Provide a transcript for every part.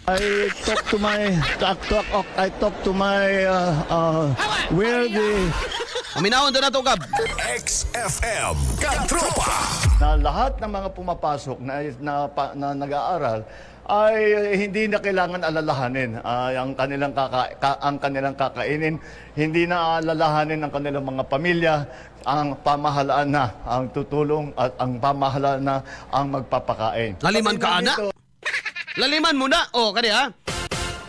I talk to my talk, talk, I talk to my where the Paminawon to na to, Gab. XFM Katropa. Na lahat ng mga pumapasok na nag-aaral ay hindi na kailangan alalahanin ang kanilang kakainin, hindi na alalahanin ang kanilang mga pamilya. Ang pamahalaan na ang tutulong at ang pamahalaan na ang magpapakain. Laliman ka, Pati ana. nandito- Laliman muna. O, kani ha.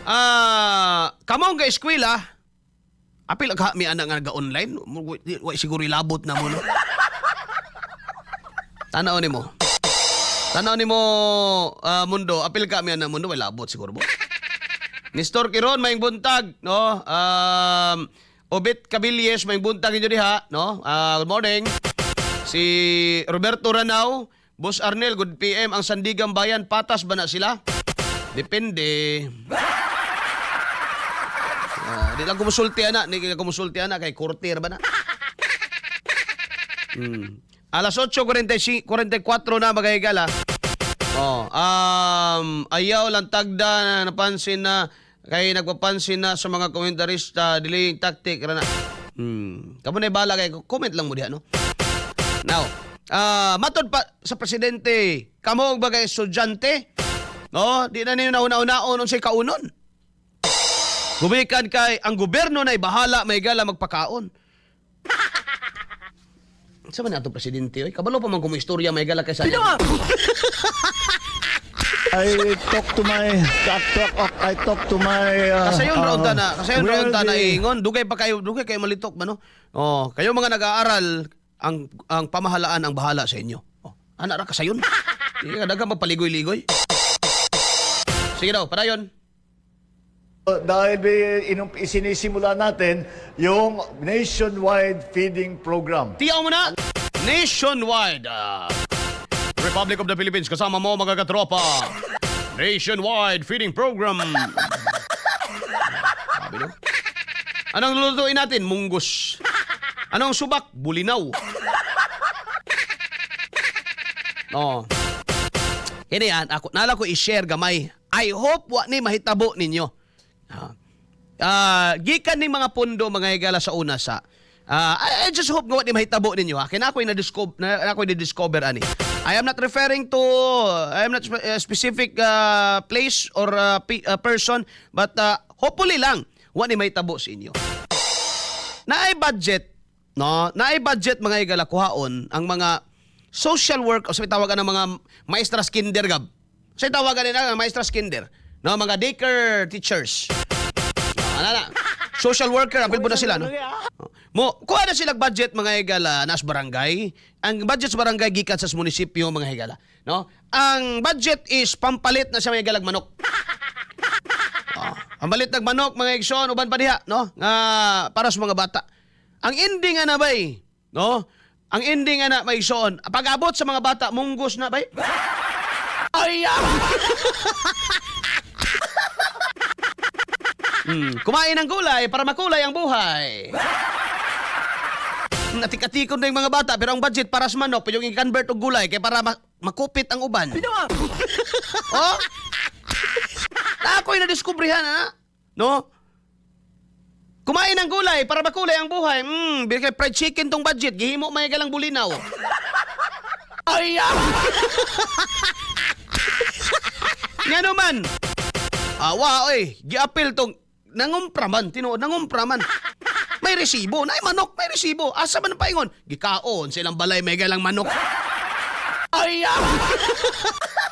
Ah, kamong ga eskwela. Apil ka mi ana nga naga-online. Wa siguro ilabot na mo, no. Tanaw nimo. Tanaw nimo, mundo, apil ka mi ana mundo, wa labot siguro mo. Nestor Kiron, maayong buntag, no? Obet Cabilles, maayong buntag inyo diha, no? Ah, good morning. Si Roberto Ranao, Boss Arnel, good PM. Ang Sandigan Bayan, patas ba na sila? Depende. Oh, di lang kumusulti ana, di lang kumusulti ana kay courtier ba na? Alas 8:45 44 na, mga higala. Oh, ayaw lang tagda na napansin na kay nagpapansin na sa mga komentarista dili tactic ra na. Kamo na bala kay comment lang mo diha, no. Now, matod pa sa presidente, kamo og bagay estudyante, no? Di na ninyo nauna-unaon unsay kaunon. Gumikan kay ang gobyerno na bahala may gala magpakaon. Sa man ato presidente oy, kabalo pa man kung istorya may gala kay sa. I talk to my talk, talk, I talk to my Kasayon raon ta na, kasayon where raon ta na ingon, dugay pa kayo, dugay kayo malitok ba, no? Oh, kayo mga nag-aaral, ang pamahalaan ang bahala sa inyo. Oh, ana ra kasayon. Di ka daghang magpaligoy-ligoy. Sige daw, padayon. Dahil isinisimula natin yung nationwide feeding program. Tiyaw mo na! Nationwide! Republic of the Philippines, kasama mo mga katropa. Nationwide Feeding Program. Sabi, no? Anong lulutuin natin? Munggos. Anong subak? Bulinaw. Oh. Kini yan, ako, nala ko i-share gamay. I hope wa ni mahitabo ninyo. Ah. Ah, gikan ni mga pondo, mga higala, sa una sa I just hope nga wa ni mahitabo ninyo ha. Kaya ako'y na-discover na, ako'y na-discover ani. I am not referring to I am not specific place or person, but hopefully lang wa ni mahitabo sa inyo. Naay budget, no? Naay budget, mga higala, kuhaon ang mga social work o sa tawagan ng mga maestras kinder gab. Sa tawagan nila mga maestras kinder, no? Mga daycare teachers. Ano na? Social worker, apil po na sila, no? Mo, kuha na sila budget, mga higala, nas barangay. Ang budget sa barangay gikan sa munisipyo, mga higala, no? Ang budget is pampalit na sa mga higalag manok. Oh, pampalit ng manok, mga igsoon, uban pa diha, no? Nga para sa mga bata. Ang ending nga na bay, no? Ang ending nga na may igsoon, pag-abot sa mga bata, munggos na bay. Ay! Kumain ng gulay para makulay ang buhay. Natik-atikon na yung mga bata pero ang budget para sa manok yung i-convert og gulay kay para makupit ang uban. Oh? Na ako'y nadiskubrihan ha. No? Kumain ng gulay para makulay ang buhay. Kay fried chicken tong budget, gihimo may galang bulinaw. Ay! Ngano man? Awa oy, giapil tong nangumpra man, tinuod nangumpra man. May resibo, nay manok, may resibo. Asa man ang paingon? Gikaon silang balay may galang manok. Ay!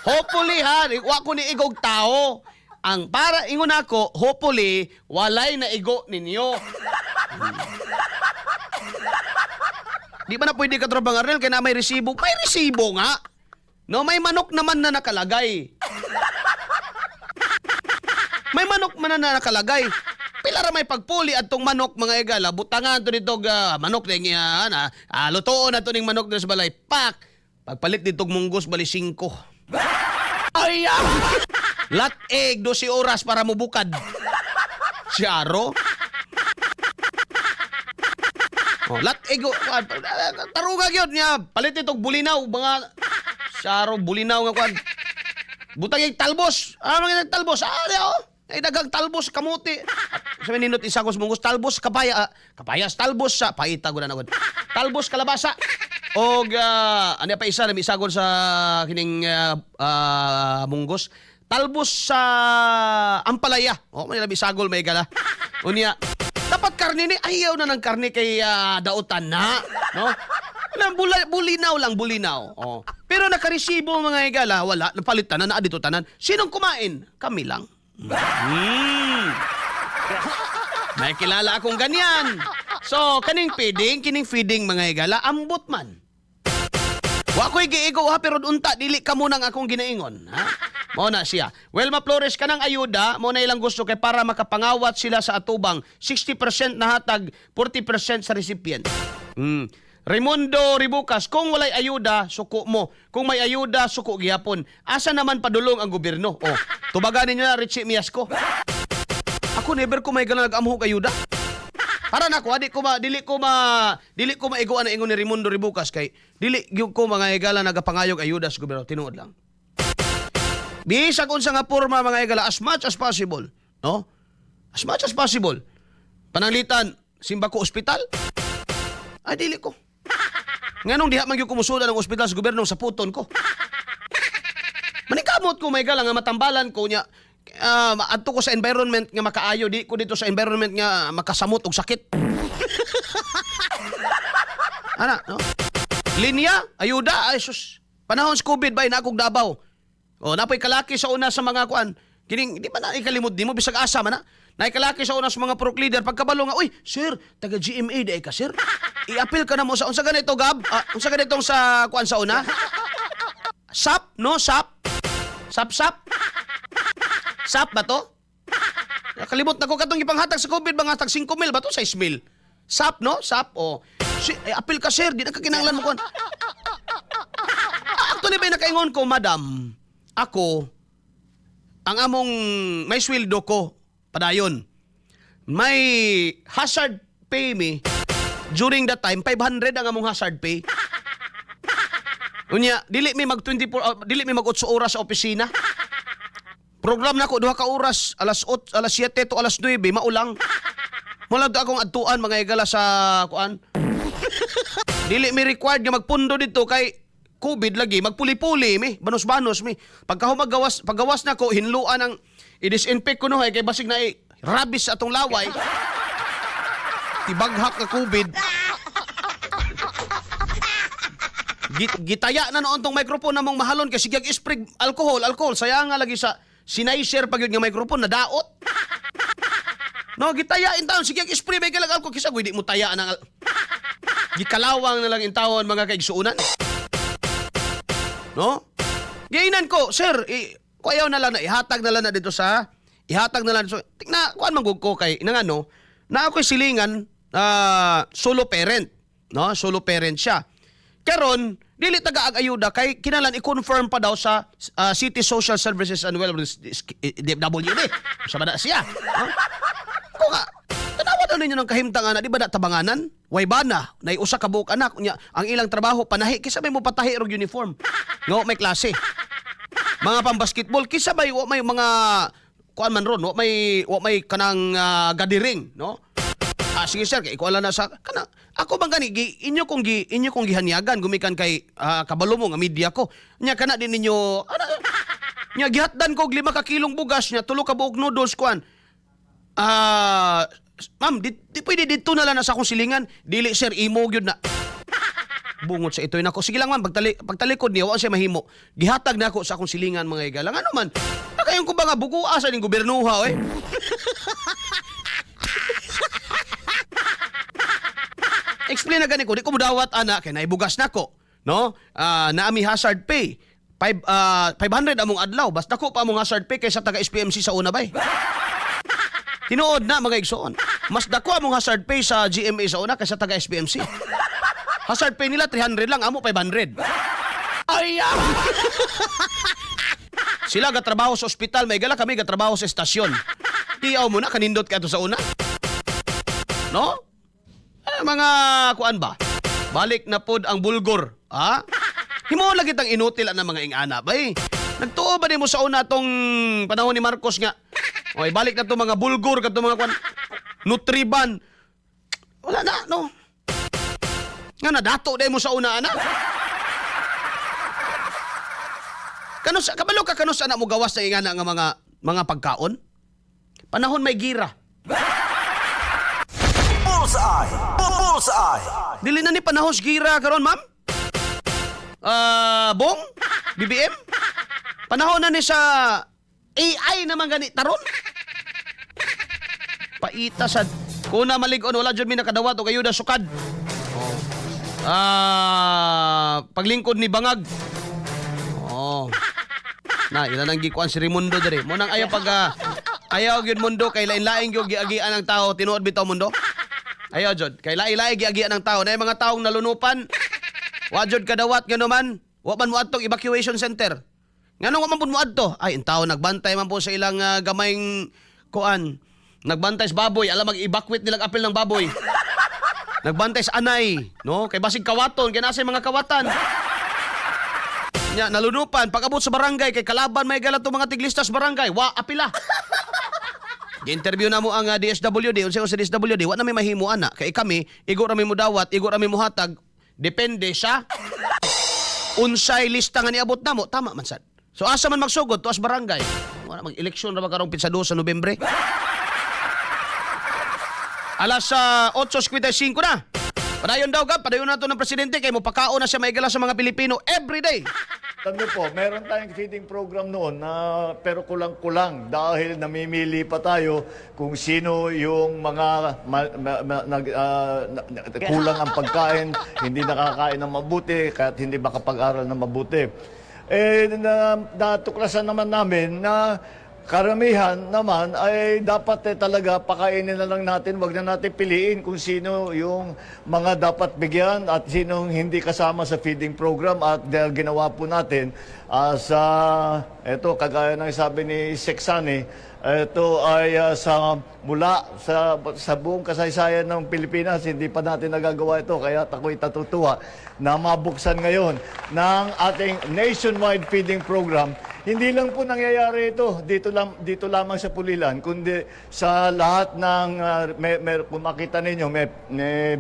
Hopefully ha, wa ko ni igog tao. Ang para ingon ako, hopefully walay na igo ninyo. Di ba na pwede ka tropang Arnel kay na may resibo? May resibo nga. No, may manok naman na nakalagay. May manok man na nakalagay. Pila ra may pagpuli adtong manok, mga igala, butangan to dito manok na nga na lutoon na to ning manok diri sa balay. Pak! Pagpalit dito munggos bali 5. Ay! Lat egg 12 oras para mubukad. Siyaro. Oh, lat egg taruga gyud niya. Palit nitong bulinaw mga siyaro bulinaw nga kwan. Butang yung talbos. Ah, mga talbos. Ah, di oh. Ay daghang talbos kamuti. At sa nindot isagos munggos talbos kapaya, ah, kapayas talbos sa paita gud na gud. Talbos kalabasa. Og ano pa isa na isagol sa kining munggos. Talbos sa ampalaya. Oh, may labi isagol may gala. Unya, dapat karne ni ayaw na ng karne kay dautan na, no? Wala, bulinaw lang, bulinaw. Oh. Pero nakaresibo mga higala, wala, napalit tanan, naa dito tanan. Sinong kumain? Kami lang. May kilala akong ganyan. So, kaning feeding, kining feeding mga higala, ambot man. Wa ko'y giigo ha, pero unta dili ka munang akong ginaingon, ha? Mao na siya. Welma Flores, kanang ayuda, mo na ilang gusto kay para makapangawat sila sa atubang 60% na hatag, 40% sa recipient. Raimundo Ribucas, kung walay ayuda, suko mo. Kung may ayuda, suko gihapon. Asa naman padulong ang gobyerno? Oh, tubagan ninyo na Richie Miasco. Ako never ko may ganang nag-amhog ayuda. Para nako, adi ko ma dili ko ma dili ko maiguan na ingon ni Raimundo Ribucas kay dili gyud ko mga higala nagapangayog ayuda sa gobyerno, tinuod lang. Bisag unsa nga porma mga higala, as much as possible, no? As much as possible. Pananglitan, simba ko ospital? Ay dili ko. Nganong diha man gyud ko musudan ang ospital sa gobyerno sa puton ko. Manikamot ko may nga matambalan ko nya adto ko sa environment nga makaayo, di ko dito sa environment nga makasamot og sakit. Ana, no? Linya, ayuda, ay sus. Panahon sa COVID ba na akong Davao. Oh, napoy kalaki sa una sa mga kuan. Kining di ba na ikalimod nimo bisag asa man na. Naikalaki sa una sa mga prok leader pagkabalo nga, "Uy, sir, taga GMA di ka sir. I-appeal ka na mo sa unsa ganito gab? Ah, unsa ganitong sa kuan sa una?" SAP, no? SAP. SAP, SAP. SAP ba to? Nakalimot na ko katong ipanghatag sa COVID mga tag 5 mil ba to? 6 mil. SAP, no? SAP, oh. Si, eh, appeal ka sir, di na ka kinahanglan mo kuan. Actually, may nakaingon ko, madam, ako, ang among may sweldo ko, padayon. May hazard pay me, during that time, 500 ang among hazard pay. Unya, dili mi mag 24, dili mi mag 8 oras sa opisina. Program nako duha ka oras, alas 8, alas 7 to alas 9, maulang. Mula do akong adtuan mga higala sa kuan. Dili mi required nga magpundo dito kay COVID lagi, magpuli-puli mi, banos-banos mi. Pagka humagawas, paggawas nako hinluan ang i-disinfect ko no kay basig na rabies sa atong laway. Tibaghak ka COVID. Gitaya na noon tong microphone namong mahalon kay sige spray alcohol, alcohol sayang nga lagi sa Sennheiser pag yun nga microphone nadaot. No, gitaya in taon sige spray may kalag alcohol kisa di mo taya ang gikalawang na lang in taon mga kaigsuonan. No? Giinan ko, sir, ko ayaw na lang na ihatag na lang na dito sa ihatag na lang dito. Tingna, kuan man gud ko kay inangano, na ako'y silingan solo parent, no? Solo parent siya. Karon, dili taga ag ayuda kay kinalan i-confirm pa daw sa City Social Services and Welfare DFWD. Sa ba na siya? No? Ko nga, tanawa daw ninyo ng kahimtang ana, di ba na tabanganan? Way bana, nay usa ka buok anak unya ang ilang trabaho panahi kisa may mo patahi og uniform. Nga may klase. Mga pambasketball kisa may wa may mga kuan man ron, wa may kanang gathering, no? Ah, sige sir, kay ikuala na sa kana. Ako bang gani gi, inyo kong gihanyagan gumikan kay kabalo mo nga media ko. Nya kana din ninyo ana, nya gihatdan ko og 5 ka kilong bugas nya 3 ka buok noodles kuan. Ma'am, di pwede dito na lang na sa akong silingan. Dili sir, imo gyud na. Bungot sa itoy nako. Sige lang ma'am, pagtalikod niya wa siya mahimo. Gihatag na ako sa akong silingan mga higala. Ngano man? Nakayon ko ba nga bugua sa ning gobernuha oy? Explain na gani ko, di ko mudawat ana kay naibugas nako, no? Naami hazard pay. 500 among adlaw, basta ko pa among hazard pay kaysa taga SPMC sa una bay. Tinuod na mga igsoon. Mas dako among hazard pay sa GMA sa una kaysa taga SPMC. Hazard pay nila 300 lang, amo 500. Ay! Ah! Sila gatrabaho sa ospital, may gala kami gatrabaho sa estasyon. Tiyaw mo na kanindot ka sa una. No? Mga kuan ba? Balik na pod ang bulgor, ha? Himo lagi tang inutil ang mga ingana bay. Nagtuo ba nimo sa una tong panahon ni Marcos nga? Oy, balik na to mga bulgur kadto mga kwan Nutriban. Wala na, no. Nga nadato day mo sa una ana. Kanus kabalo ka kanus ana mo gawas sa ingana nga mga pagkaon? Panahon may gira. Bullseye! Bullseye! Dili na ni panahon sa gira karon, ma'am. Ah, Bong? BBM? Panahon na ni sa AI naman gani taron. Paita sad. Kuna malig-on wala jud mi nakadawat og ayuda sukad. Oh. Ah, paglingkod ni Bangag. Oh. Na, ila nang gikuan si Raimundo diri. Mo nang ayaw pag ayaw gyud mundo kay lain-lain gyud giagian ang tao, tinuod bitaw mundo. Ayaw jud, kay lain-lain giagian ang tao. Na mga taong nalunupan, wa jud kadawat ngano man, wa man moadtong evacuation center. Ngano wa man pud moadto? Ay, ang tao nagbantay man po sa ilang gamayng kuan. Nagbantay sa baboy, alam mag-evacuate nilang apil ng baboy. Nagbantay sa anay, no? Kay basig kawaton, kay nasa yung mga kawatan. Nya nalunupan pag-abot sa barangay kay kalaban may galat mga tiglistas barangay, wa apila. Gi-interview na mo ang DSWD, unsa sa DSWD, wa na may mahimo ana kay kami igo ra mi mo dawat, igo ra mi mohatag, depende sa unsay lista nga niabot namo, tama man sad. So asa man magsugod tuas barangay. Wala mag-eleksyon ra ba karong pitsa sa Nobyembre? Alas 8:55 na. Padayon daw gab, padayon na to ng presidente kay mopakaon na siya maigala sa mga Pilipino every day. Alam niyo po, meron tayong feeding program noon na pero kulang-kulang dahil namimili pa tayo kung sino yung mga kulang ang pagkain, hindi nakakain ng mabuti, kahit hindi makapag-aral ng mabuti. Eh, natuklasan naman namin na karamihan naman ay dapat eh, talaga pakainin na lang natin, wag na natin piliin kung sino yung mga dapat bigyan at sinong hindi kasama sa feeding program, at dahil ginawa po natin sa eto, kagaya ng sabi ni Sexani, ito ay sa mula sa buong kasaysayan ng Pilipinas hindi pa natin nagagawa ito, kaya ako'y natutuwa na mabuksan ngayon ng ating nationwide feeding program. Hindi lang po nangyayari ito dito lamang sa Pulilan, kundi sa lahat ng kung makita ninyo may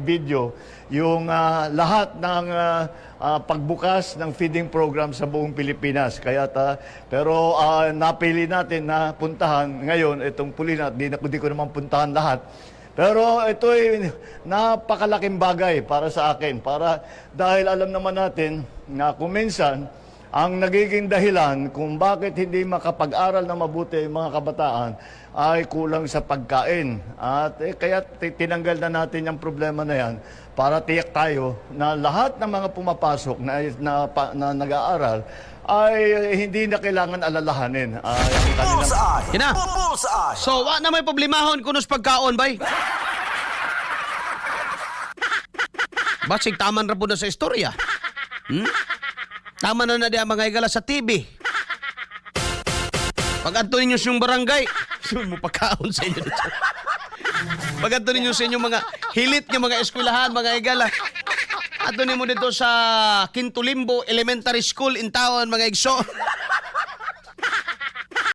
video yung lahat ng pagbukas ng feeding program sa buong Pilipinas. Kaya pero napili natin na puntahan ngayon itong Pulilan. Di ko naman puntahan lahat. Pero ito ay napakalaking bagay para sa akin. Para, dahil alam naman natin na kung minsan, ang nagiging dahilan kung bakit hindi makapag-aral na mabuti yung mga kabataan ay kulang sa pagkain. At eh, kaya tinanggal na natin yung problema na yan para tiyak tayo na lahat ng mga pumapasok na nag-aaral ay hindi na kailangan alalahanin ay ang kanilang Bullseye! Yan na. Bullseye! So, wa na may problemahon kunos pagkaon, bay. Basig taman ra po na sa istorya. Tama na na di ang mga higala sa TV. Pag adto ninyo sa inyong barangay, sun mo pagkaon sa inyo dito. Pag adto ninyo sa inyong mga hilit nga mga eskwelahan, mga higala. Adto nimo dito sa Quinto Limbo Elementary School in town, mga igso.